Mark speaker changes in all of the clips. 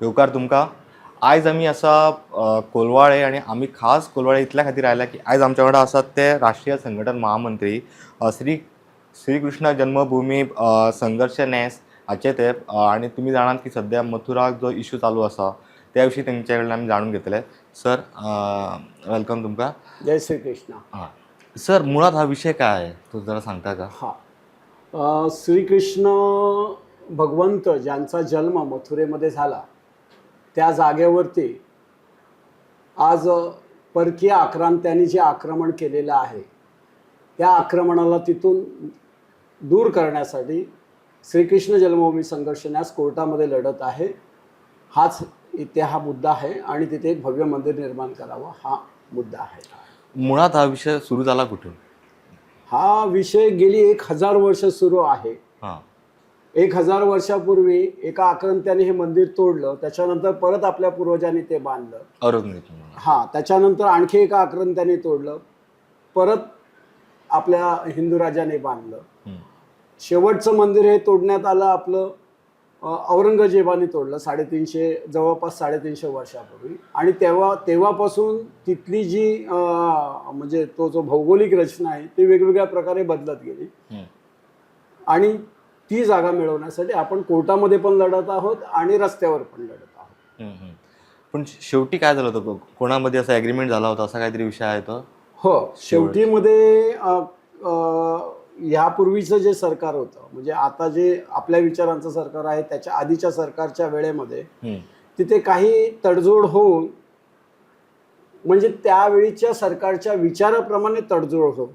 Speaker 1: येवकार तुमकां. आयज आमी आसा कोलवाळे आनी आमी खास कोलवाळे इतल्या खातीर आयल्या की आयज आमच्या वांगडा आसात ते राष्ट्रीय संघटन महामंत्री श्री श्रीकृष्ण जन्मभूमी संघर्श न्यास हाचे ते आनी तुमी जाणात की सद्या मथुराक जो इशू चालू आसा त्या विशीं तेंच्या कडल्यान आमी जाणून घेतले. सर, welcome तुमकां.
Speaker 2: जय श्रीकृष्ण.
Speaker 1: हां सर, मुळात हा विषय काय आहे तो जरा सांगता का?
Speaker 2: हा, श्रीकृष्ण भगवंत ज्यांचा जन्म मथुरेमध्ये झाला त्या जागेवरती आज परकीय आक्रांत्यांनी जे आक्रमण केलेलं आहे त्या आक्रमणाला तिथून दूर करण्यासाठी श्रीकृष्ण जन्मभूमी संघर्ष न्यास कोर्टामध्ये लढत आहे. हाच इथे हा मुद्दा आहे आणि तिथे एक भव्य मंदिर निर्माण करावं हा मुद्दा आहे.
Speaker 1: मुळात हा विषय सुरू झाला कुठून?
Speaker 2: हा विषय गेली 1000 वर्ष सुरू आहे. 1000 वर्षापूर्वी एका आक्रंत्याने हे मंदिर तोडलं. त्याच्यानंतर परत आपल्या पूर्वजांनी ते बांधलं.
Speaker 1: औरंगजेब.
Speaker 2: हा, त्याच्यानंतर आणखी एका आक्रंत्याने तोडलं, परत आपल्या हिंदू राजाने बांधलं. शेवटचं मंदिर हे तोडण्यात आलं आपलं औरंगजेबाने तोडलं 350, जवळपास 350 वर्षापूर्वी. आणि तेव्हापासून तिथली जी म्हणजे तो जो भौगोलिक रचना आहे ती वेगवेगळ्या प्रकारे बदलत गेली आणि ती जागा मिळवण्यासाठी आपण कोर्टामध्ये पण लढत आहोत आणि रस्त्यावर पण लढत आहोत.
Speaker 1: हम्म, हम्म. पण शेवटी काय झालं होतं? कोणामध्ये असा ॲग्रीमेंट झाला होता, असा काहीतरी विषय आहे तो?
Speaker 2: हो, शेवटीमध्ये अ, अ, ह्यापूर्वीचं जे सरकार होतं, म्हणजे आता जे आपल्या विचारांचं सरकार आहे त्याच्या आधीच्या सरकारच्या वेळेमध्ये तिथे काही तडजोड होऊन, म्हणजे त्यावेळीच्या सरकारच्या विचाराप्रमाणे तडजोड होऊन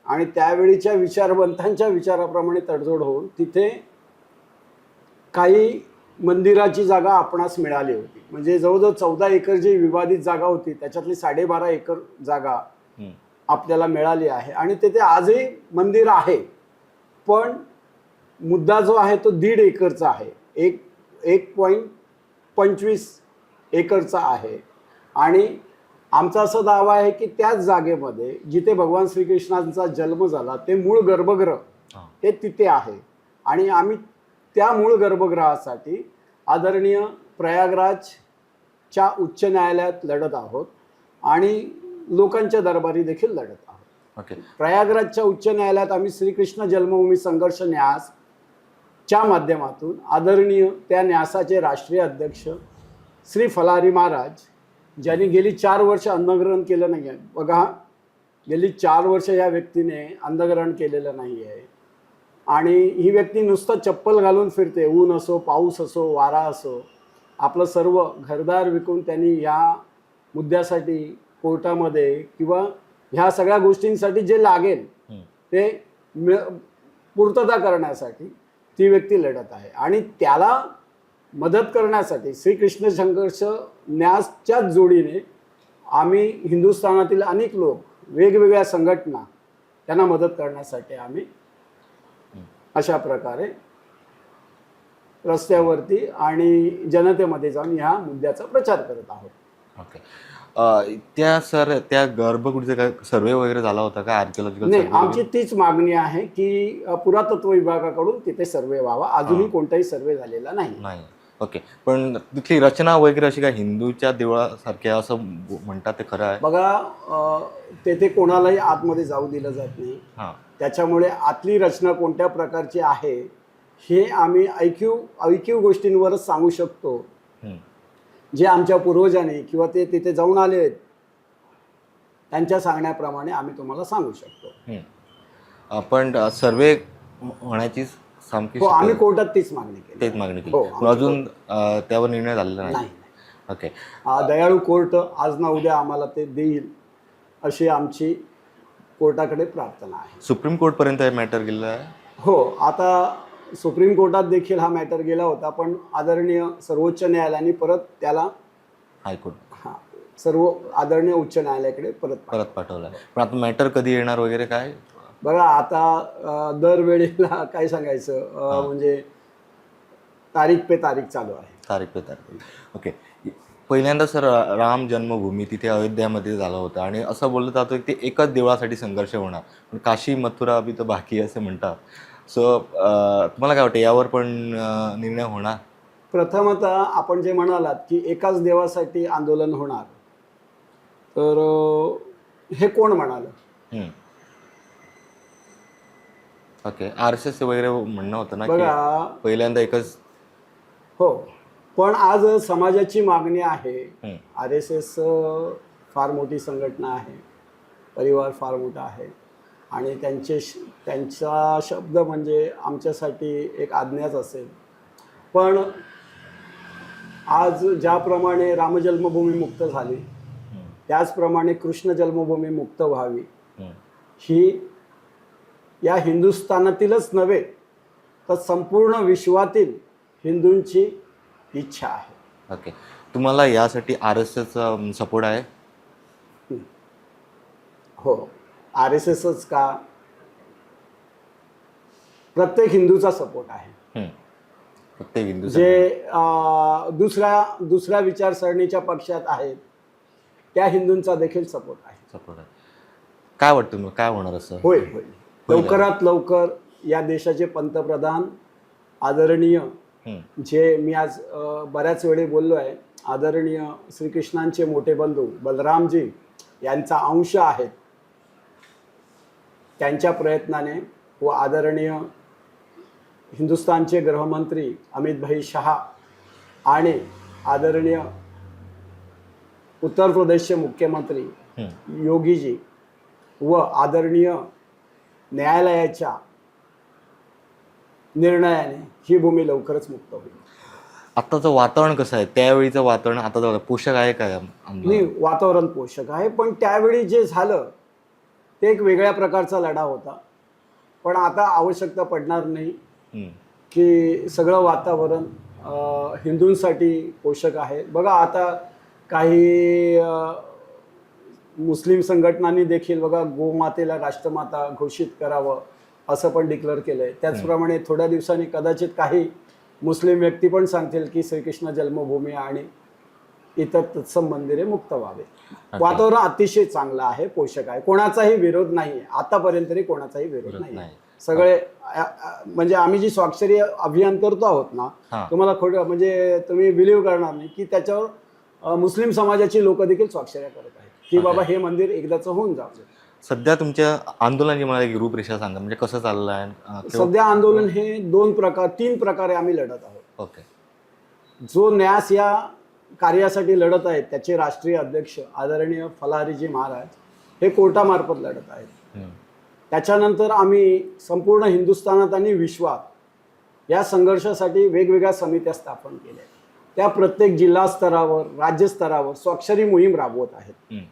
Speaker 2: आणि त्यावेळीच्या विचारवंतांच्या विचाराप्रमाणे तडजोड होऊन तिथे काही मंदिराची जागा आपणास मिळाली होती. म्हणजे जवळजवळ 14 एकर जी विवादित जागा होती त्याच्यातली 12.5 एकर जागा आपल्याला मिळाली आहे आणि तेथे आजही मंदिर आहे. पण मुद्दा जो आहे तो 1.5 एकरचा आहे, एक 1.25 एकरचा आहे. आणि आमचा असा दावा आहे की त्याच जागेमध्ये जिथे भगवान श्रीकृष्णांचा जन्म झाला ते मूळ गर्भगृह हे तिथे आहे आणि आम्ही त्या मूळ गर्भगृहासाठी आदरणीय प्रयागराजच्या उच्च न्यायालयात लढत आहोत आणि लोकांच्या दरबारी देखील लढत आहोत. प्रयागराजच्या उच्च न्यायालयात आम्ही श्रीकृष्ण जन्मभूमी संघर्ष न्यासच्या माध्यमातून आदरणीय त्या न्यासाचे राष्ट्रीय अध्यक्ष श्री फलारी महाराज, ज्यांनी गेली 4 वर्ष अन्नग्रहण केलं नाही आहे. बघा, गेली 4 वर्ष या व्यक्तीने अन्नग्रहण केलेलं नाही आहे आणि ही व्यक्ती नुसतं चप्पल घालून फिरते. ऊन असो, पाऊस असो, वारा असो, आपलं सर्व घरदार विकून त्यांनी या मुद्द्यासाठी कोर्टामध्ये किंवा ह्या सगळ्या गोष्टींसाठी जे लागेल ते पूर्तता करण्यासाठी ती व्यक्ती लढत आहे आणि त्याला मदत करण्यासाठी श्रीकृष्ण संघर्ष न्यासच्याच जोडीने आम्ही हिंदुस्थानातील अनेक लोक, वेगवेगळ्या संघटना त्यांना मदत करण्यासाठी आम्ही अशा प्रकारे रस्त्यावरती आणि जनतेमध्ये जाऊन ह्या मुद्द्याचा प्रचार करत आहोत.
Speaker 1: ओके. त्या सर, त्या गर्भगुडीचा काय सर्वे वगैरे झाला होता का, आर्किओलॉजिकल?
Speaker 2: नाही, आमची तीच मागणी आहे की पुरातत्व विभागाकडून तिथे सर्वे व्हावा. अजूनही कोणताही सर्वे झालेला नाही.
Speaker 1: नाही, ओके. पण तिथली रचना वगैरे अशी काय हिंदूच्या देवळासारख्या असं म्हणतात, ते खरं आहे?
Speaker 2: बघा, तेथे कोणालाही आतमध्ये जाऊ दिलं जात नाही. त्याच्यामुळे आतली रचना कोणत्या प्रकारची आहे हे आम्ही ऐकीव ऐकीव गोष्टींवरच सांगू शकतो. जे आमच्या पूर्वजांनी किंवा ते तिथे जाऊन आले आहेत त्यांच्या सांगण्याप्रमाणे आम्ही तुम्हाला सांगू शकतो.
Speaker 1: पण सर्वे होण्याची सामकी
Speaker 2: हो, आम्ही कोर्टात तीच मागणी केली.
Speaker 1: तेच मागणी केली.
Speaker 2: हो,
Speaker 1: पण अजून त्यावर निर्णय झालेला नाही?
Speaker 2: नाही.
Speaker 1: ओके.
Speaker 2: दयाळू कोर्ट आज ना उद्या आम्हाला ते देईल अशी आमची कोर्टाकडे प्रार्थना आहे.
Speaker 1: सुप्रीम कोर्टपर्यंत हे मॅटर गेलेलं आहे?
Speaker 2: हो, आता सुप्रीम कोर्टात देखील हा मॅटर गेला होता, पण आदरणीय सर्वोच्च न्यायालयाने परत त्याला
Speaker 1: हायकोर्ट.
Speaker 2: हा, सर्व आदरणीय उच्च न्यायालयाकडे परत पाठवलं.
Speaker 1: परत पाठवलं. पण आता मॅटर कधी येणार वगैरे काय?
Speaker 2: बघा, आता दरवेळेला काय सांगायचं, म्हणजे तारीख पे तारीख चालू आहे.
Speaker 1: तारीख पे तारीख. ओके. पहिल्यांदा सर राम जन्मभूमी तिथे अयोध्यामध्ये झालं होतं आणि असं बोललं जातं की ते एकच देवळासाठी संघर्ष होणार, पण काशी मथुरा अभी तो बाकी आहे असं म्हणतात. सो तुम्हाला काय वाटतं, यावर पण निर्णय होणार?
Speaker 2: प्रथमतः आपण जे म्हणालात की एकाच देवासाठी आंदोलन होणार, तर हे कोण म्हणालं?
Speaker 1: ओके, आरएसएस वगैरे म्हणणं होतं ना की
Speaker 2: बघा,
Speaker 1: पहिल्यांदा एकच.
Speaker 2: हो, पण आज समाजाची मागणी आहे. आरएसएस फार मोठी संघटना आहे, परिवार फार मोठा आहे आणि त्यांचा शब्द म्हणजे आमच्यासाठी एक आज्ञाच असेल. पण आज ज्याप्रमाणे रामजन्मभूमी मुक्त झाली, त्याचप्रमाणे कृष्ण जन्मभूमी मुक्त व्हावी ही या हिंदुस्थानातीलच नव्हे तर संपूर्ण विश्वातील हिंदूंची इच्छा आहे.
Speaker 1: ओके, तुम्हाला यासाठी आरएसएसचा सपोर्ट आहे?
Speaker 2: हो, आरएसएसच का, प्रत्येक हिंदूचा सपोर्ट आहे.
Speaker 1: प्रत्येक हिंदू.
Speaker 2: जे दुसऱ्या दुसऱ्या विचारसरणीच्या पक्षात आहेत त्या हिंदूंचा देखील सपोर्ट आहे.
Speaker 1: सपोर्ट आहे. काय वाटतं मग, काय होणार असं?
Speaker 2: होईल, होईल. लवकरात लवकर या देशाचे पंतप्रधान आदरणीय, जे मी आज बऱ्याच वेळी बोललो आहे, आदरणीय श्रीकृष्णांचे मोठे बंधू बलरामजी यांचा अंश आहेत, त्यांच्या प्रयत्नाने व आदरणीय हिंदुस्थानचे गृहमंत्री अमितभाई शहा आणि आदरणीय उत्तर प्रदेशचे मुख्यमंत्री योगीजी व आदरणीय न्यायालयाच्या निर्णयाने ही भूमी लवकरच मुक्त होईल.
Speaker 1: आत्ताचं वातावरण कसं आहे? त्यावेळीचं वातावरण, आता पोषक आहे काय आंदोलन?
Speaker 2: नाही, वातावरण पोषक आहे, पण त्यावेळी जे झालं ते एक वेगळ्या प्रकारचा लढा होता. पण आता आवश्यकता पडणार नाही की सगळं वातावरण हिंदूंसाठी पोषक आहे. बघा, आता काही मुस्लिम संघटनांनी देखील बघा गोमातेला राष्ट्रमाता घोषित करावं असं पण डिक्लेअर केलं आहे. त्याचप्रमाणे थोड्या दिवसांनी कदाचित काही मुस्लिम व्यक्ती पण सांगतील की श्रीकृष्ण जन्मभूमी आणि इतर तत्सम मंदिरे मुक्त व्हावे. वातावरण अतिशय चांगलं आहे, पोषक आहे, कोणाचाही विरोध नाही आहे आतापर्यंत तरी, कोणाचाही विरोध
Speaker 1: विरोध
Speaker 2: नाही.
Speaker 1: नाही.
Speaker 2: सगळे म्हणजे आम्ही जी स्वाक्षरी अभियान करतो आहोत ना, तुम्हाला खोटं म्हणजे तुम्ही बिलीव्ह करणार नाही की त्याच्यावर मुस्लिम समाजाची लोक देखील स्वाक्षऱ्या करत आहेत की बाबा हे मंदिर एकदाच होऊन जावं.
Speaker 1: सध्या तुमच्या आंदोलनाची मला एक रूपरेषा सांगा, म्हणजे कसं चाललं आहे
Speaker 2: सध्या आंदोलन हे दोन प्रकार, तीन प्रकारे आम्ही लढत आहोत. जो न्यास या कार्यासाठी लढत आहेत त्याचे राष्ट्रीय अध्यक्ष आदरणीय फलाहरीजी महाराज हे कोर्टामार्फत लढत आहेत. त्याच्यानंतर आम्ही संपूर्ण हिंदुस्थानात आणि विश्वात या संघर्षासाठी वेगवेगळ्या समित्या स्थापन केल्या. त्या प्रत्येक जिल्हा स्तरावर, राज्य स्तरावर स्वाक्षरी मोहीम राबवत आहेत.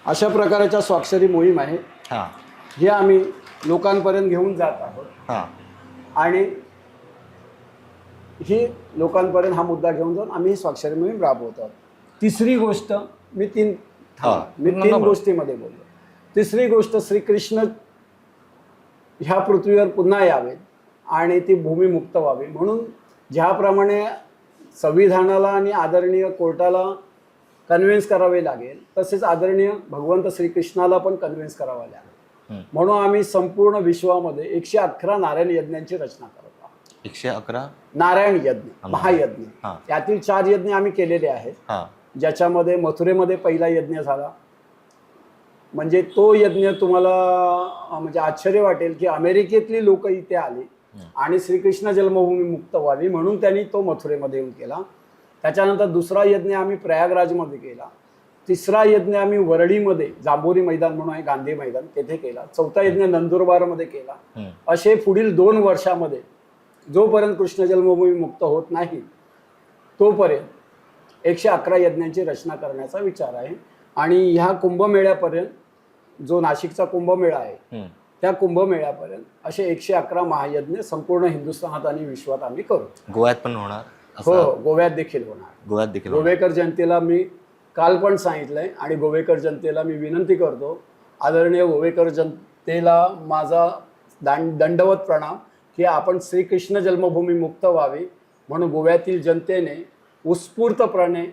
Speaker 2: अशा प्रकारच्या स्वाक्षरी मोहीम आहे, हे आम्ही लोकांपर्यंत घेऊन जात आहोत आणि ही लोकांपर्यंत हा मुद्दा घेऊन जाऊन आम्ही ही स्वाक्षरी मोहीम राबवत आहोत. तिसरी गोष्ट, मी तीन मी
Speaker 1: No,
Speaker 2: तीन
Speaker 1: no problem.
Speaker 2: गोष्टीमध्ये बोललो. तिसरी गोष्ट, श्रीकृष्ण ह्या पृथ्वीवर पुन्हा यावेत आणि ती भूमी मुक्त व्हावी म्हणून ज्याप्रमाणे संविधानाला आणि आदरणीय कोर्टाला कन्व्हिन्स करावे लागेल, तसेच आदरणीय भगवंत श्रीकृष्णाला पण कन्व्हिन्स करावं लागेल. म्हणून आम्ही संपूर्ण विश्वामध्ये 111 नारायण यज्ञांची रचना करत आहोत.
Speaker 1: 111
Speaker 2: नारायण यज्ञ, महायज्ञ. त्यातील 4 यज्ञ आम्ही केलेले आहेत, ज्याच्यामध्ये मथुरेमध्ये पहिला यज्ञ झाला. म्हणजे तो यज्ञ तुम्हाला म्हणजे आश्चर्य वाटेल की अमेरिकेतली लोक इथे आली आणि श्रीकृष्ण जन्मभूमी मुक्त व्हावी म्हणून त्यांनी तो मथुरेमध्ये येऊन केला. त्याच्यानंतर दुसरा यज्ञ आम्ही प्रयागराजमध्ये केला. तिसरा यज्ञ आम्ही वरळीमध्ये जांभोरी मैदान म्हणून आहे, गांधी मैदान, तेथे केला. चौथा यज्ञ नंदुरबारमध्ये केला. असे पुढील 2 वर्षामध्ये जोपर्यंत कृष्ण जन्मभूमी मुक्त होत नाही तोपर्यंत 111 यज्ञांची रचना करण्याचा विचार आहे. आणि ह्या कुंभमेळ्यापर्यंत, जो नाशिकचा कुंभमेळा आहे, त्या कुंभमेळ्यापर्यंत असे 111 महायज्ञ संपूर्ण हिंदुस्थानात आणि विश्वात आम्ही करू.
Speaker 1: गोव्यात पण होणार
Speaker 2: हो
Speaker 1: असं?
Speaker 2: हो, गोव्यात देखील होणार.
Speaker 1: गोव्यात देखील होणार.
Speaker 2: गोवेकर जनतेला मी काल पण सांगितलंय आणि गोवेकर जनतेला मी विनंती करतो, आदरणीय गोवेकर जनतेला माझा दंडवत प्रणाम की आपण श्रीकृष्ण जन्मभूमी मुक्त व्हावी म्हणून गोव्यातील जनतेने उत्स्फूर्तपणे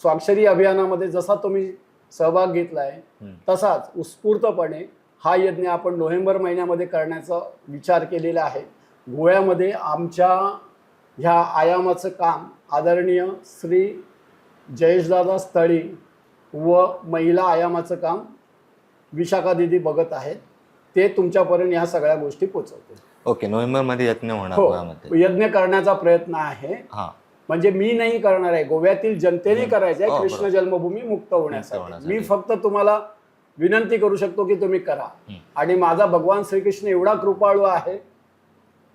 Speaker 2: स्वाक्षरी अभियानामध्ये जसा तुम्ही सहभाग घेतला आहे, तसाच उत्स्फूर्तपणे हा यज्ञ आपण नोव्हेंबर महिन्यामध्ये करण्याचा विचार केलेला आहे. गोव्यामध्ये आमच्या ह्या आयामाचं काम आदरणीय श्री जयेशदादा स्थळी व महिला आयामाचं काम विशाखा दिदी बघत आहेत. ते तुमच्यापर्यंत ह्या सगळ्या गोष्टी पोचवतील.
Speaker 1: ओके, नोव्हेंबरमध्ये यज्ञ होणार
Speaker 2: हो,
Speaker 1: गोव्यामध्ये.
Speaker 2: यज्ञ करण्याचा प्रयत्न आहे. म्हणजे मी नाही करणार आहे, गोव्यातील जनतेने करायचं आहे, कृष्ण जन्मभूमी मुक्त होण्यासाठी.
Speaker 1: होण्यासाठी.
Speaker 2: मी फक्त तुम्हाला विनंती करू शकतो की तुम्ही करा. आणि माझा भगवान श्रीकृष्ण एवढा कृपाळू आहे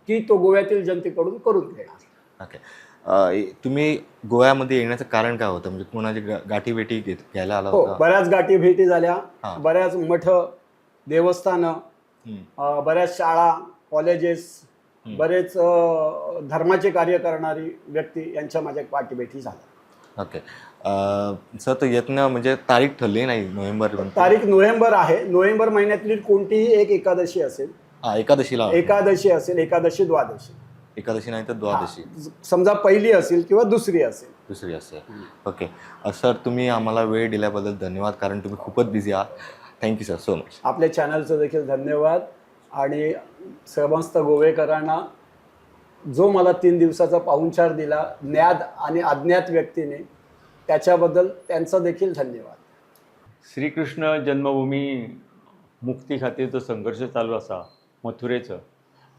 Speaker 2: की तो गोव्यातील जनतेकडून करून घेणार.
Speaker 1: ओके, तुम्ही गोव्यामध्ये येण्याचं कारण काय होतं? म्हणजे कोणाची गाठी भेटी घ्यायला आला
Speaker 2: हो,
Speaker 1: होता?
Speaker 2: बऱ्याच गाठी भेटी झाल्या, बऱ्याच मठ, देवस्थानं, बऱ्याच शाळा, कॉलेजेस, बरेच धर्माचे कार्य करणारी व्यक्ती यांच्या माझ्या गाठीभेटी झाल्या.
Speaker 1: ओके सर, तो यत्न म्हणजे तारीख ठरली नाही नोव्हेंबर?
Speaker 2: तारीख नोव्हेंबर आहे. नोव्हेंबर महिन्यातली कोणतीही एक एकादशी असेल.
Speaker 1: हा, एकादशीला.
Speaker 2: एकादशी असेल, एकादशी, द्वादशी.
Speaker 1: एकादशी नाही तर द्वादशी.
Speaker 2: समजा पहिली असेल किंवा दुसरी असेल.
Speaker 1: दुसरी असेल. ओके सर, तुम्ही आम्हाला वेळ दिल्याबद्दल धन्यवाद, कारण तुम्ही खूपच बिझी आहात. Thank you sir so much.
Speaker 2: आपल्या चॅनलचं देखील धन्यवाद आणि समस्त गोवेकरांना जो मला 3 दिवसाचा पाहुणचार दिला ज्ञात आणि अज्ञात व्यक्तीने, त्याच्याबद्दल त्यांचा देखील धन्यवाद.
Speaker 3: श्रीकृष्ण जन्मभूमी मुक्ती खातीर जो संघर्श चालू आसा मथुरेचो,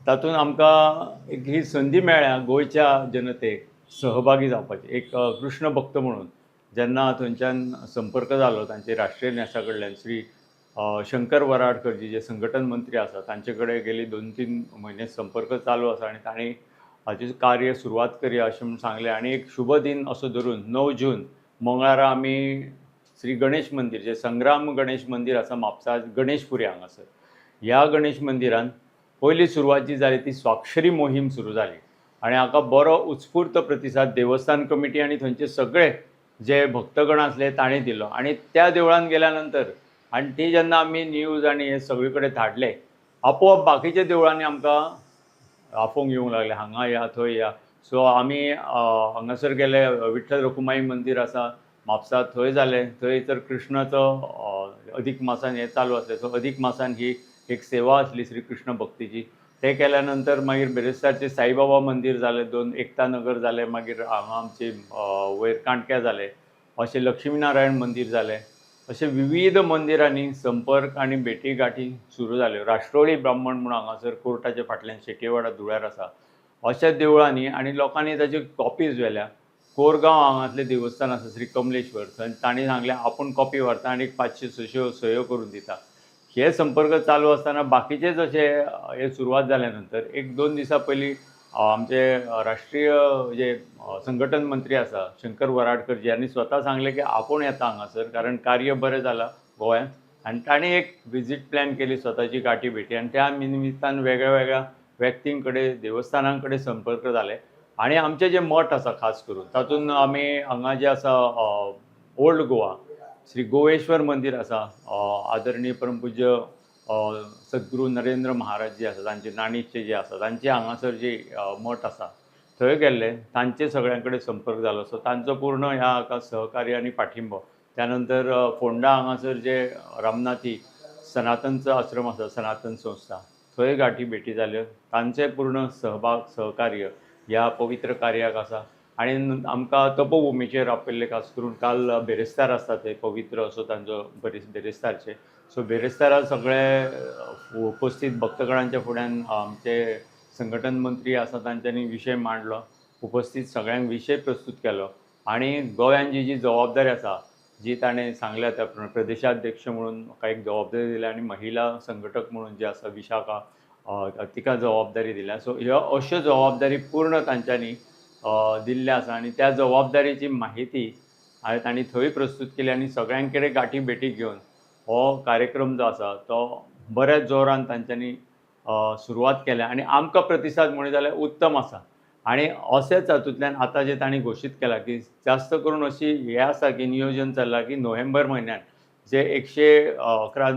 Speaker 3: तातूंत आमकां एक ही संदी मेळ्ळ्या गोंयच्या जनतेक सहभागी जावपाची. एक कृष्ण भक्त म्हणून जेन्ना थंयच्यान संपर्क जालो तांचे राष्ट्रीय न्यासा कडल्यान, श्री शंकर वराडकर जी जे संघटन मंत्री आसा तांचे कडेन गेली 2-3 म्हयने संपर्क चालू आसा आनी तांणी हाजें कार्य सुरवात करया अशें म्हूण सांगलें. आनी एक शुभ दीन असो धरून 9 जून मंगळारा आमी श्री गणेश मंदीर, जे संग्राम गणेश मंदीर आसा म्हापसा गणेशपुरी हांगासर, ह्या गणेश मंदिरान पयली सुरवात जी जाली ती स्वाक्षरी मोहीम सुरू जाली आनी हाका बरो उत्स्फूर्त प्रतिसाद देवस्थान कमिटी आनी थंयचे सगळे जे भक्तगण आसले तांणी दिलो. आनी त्या देवळान गेल्या नंतर आनी ती जेन्ना आमी न्यूज आनी हे सगळे कडेन धाडले, आपोआप बाकीच्या देवळांनी आमकां आफोवंक येवंक लागले, हांगा या, थंय या. सो आमी हांगासर गेले, विठ्ठल रखुमाई मंदीर आसा म्हापसा, थंय जालें. थंय तर कृष्णाचो अधिक मासान हें चालू आसलें, सो अधिक मासान ही एक सेवा आसली श्री कृष्ण भक्तीची. तें केल्या नंतर मागीर बिरेस्तारचें साईबाबा मंदीर जालें, 2 एकता नगर जालें, मागीर हांगा आमचे वयर काणक्या जालें, अशें लक्ष्मीनारायण मंदीर जालें. अशें विविध मंदिरांनी संपर्क आनी भेटी गाठी सुरू जाल्यो. राष्ट्रोळी ब्राह्मण म्हूण हांगासर कोर्टाच्या फाटल्यान शेटयेवाडा धुळ्यार आसा, अशा देवळांनी आनी लोकांनी ताच्यो कॉपीज व्हेल्या. कोरगांव हांगासलें देवस्थान आसा श्री कमलेश्वर, थंय तांणी सांगलें आपूण कॉपी व्हरता आनी 500-600 सयो करून दिता. हे संपर्क चालू आसतना बाकीचे जशे हे सुरवात जाल्या नंतर 1-2 दिसां पयलीं आमचे राष्ट्रीय जे संघटन मंत्री आसा शंकर वराडकर जी हांणी स्वता सांगलें की आपूण येता हांगासर, कारण कार्य बरें जालां गोंयांत. आनी तांणी एक विजीट प्लॅन केली स्वताची गाठी भेटी, आनी त्या निमित्तान वेगळ्या वेगळ्या व्यक्तीं कडेन, देवस्थानां कडेन संपर्क जाले. आनी आमचे जे मठ आसा खास करून तातूंत आमी हांगा जे आसा ओल्ड गोवा श्री गोवेश्वर मंदीर आसा, आदरणीय परमपूज्य सद्गुरू नरेंद्र महाराज जे आसा तांचे नाणीचे जे आसा तांचे हांगासर जे मठ आसा थंय गेल्ले, तांचे सगळ्यां कडेन संपर्क जालो. सो तांचो पूर्ण ह्या हाका सहकार्य आनी पाठिंबो. त्यानंतर फोंडा हांगासर जे रामनाथी सनातनचो आश्रम आसा, सनातन संस्था, थंय गाठी भेटी जाल्यो, तांचे पूर्ण सहभाग सहकार्य ह्या पवित्र कार्याक आसा. आनी आमकां तपोभुमीचेर आपयल्लें, खास करून काल बेरेस्तार आसता ते पवित्र असो तांचो बेरेस्तारचे. सो बेरेस्तारा सगळे उपस्थित भक्तगणांच्या फुड्यान आमचे संघटन मंत्री आसा तांच्यांनी विशय मांडलो, उपस्थित सगळ्यांक विशय प्रस्तूत केलो आनी गोंयान जी जी जबाबदारी आसा जी ताणें सांगल्या त्या प्रदेशाध्यक्ष म्हणून म्हाका एक जबाबदारी दिल्या आनी महिला संघटक म्हणून जे आसा विशाखा तिका जबाबदारी दिल्या. सो ह्यो अश्यो जबाबदारी पूर्ण तांच्यांनी दिल्ल्यो आसा आनी त्या जबाबदारीची म्हायती हांवें तांणी थंय प्रस्तूत केली आनी सगळ्यां कडेन गाठी भेटी घेवन हो कार्यक्रम जो आसा तो बऱ्या जोरान तांच्यांनी सुरवात केल्या आनी आमकां प्रतिसाद म्हणीत जाल्यार उत्तम आसा. आनी अशेंच हातूंतल्यान आतां जें तांणी घोशीत केलां की जास्त करून अशी हें आसा की नियोजन चल्लां की नोव्हेंबर म्हयन्यान जे 111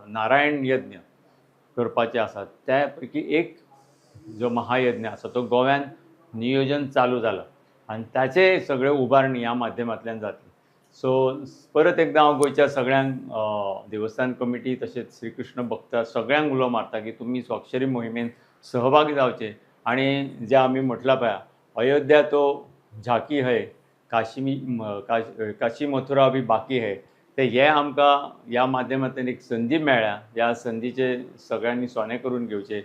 Speaker 3: नारायण यज्ञ करपाचे आसात त्या पैकी एक जो महायज्ञ आसा तो गोव्यान नियोजन चालू जाला आनी ताचे सगळे उबारणी ह्या माध्यमांतल्यान जातली. सो परत एकदां हांव गोंयच्या सगळ्यांक देवस्थान कमिटी तशेंच श्रीकृष्ण भक्त सगळ्यांक उलो मारता की तुमी स्वाक्षरी मोहिमेन सहभागी जावचे आनी जे आमी म्हटलां पळय, अयोध्या तो झाकी है, काशी काशी मथुरा बी बाकी है, ते हे आमकां ह्या माध्यमांतल्यान एक संदी मेळ्ळ्या. ह्या संदीचे सगळ्यांनी सोने करून घेवचे.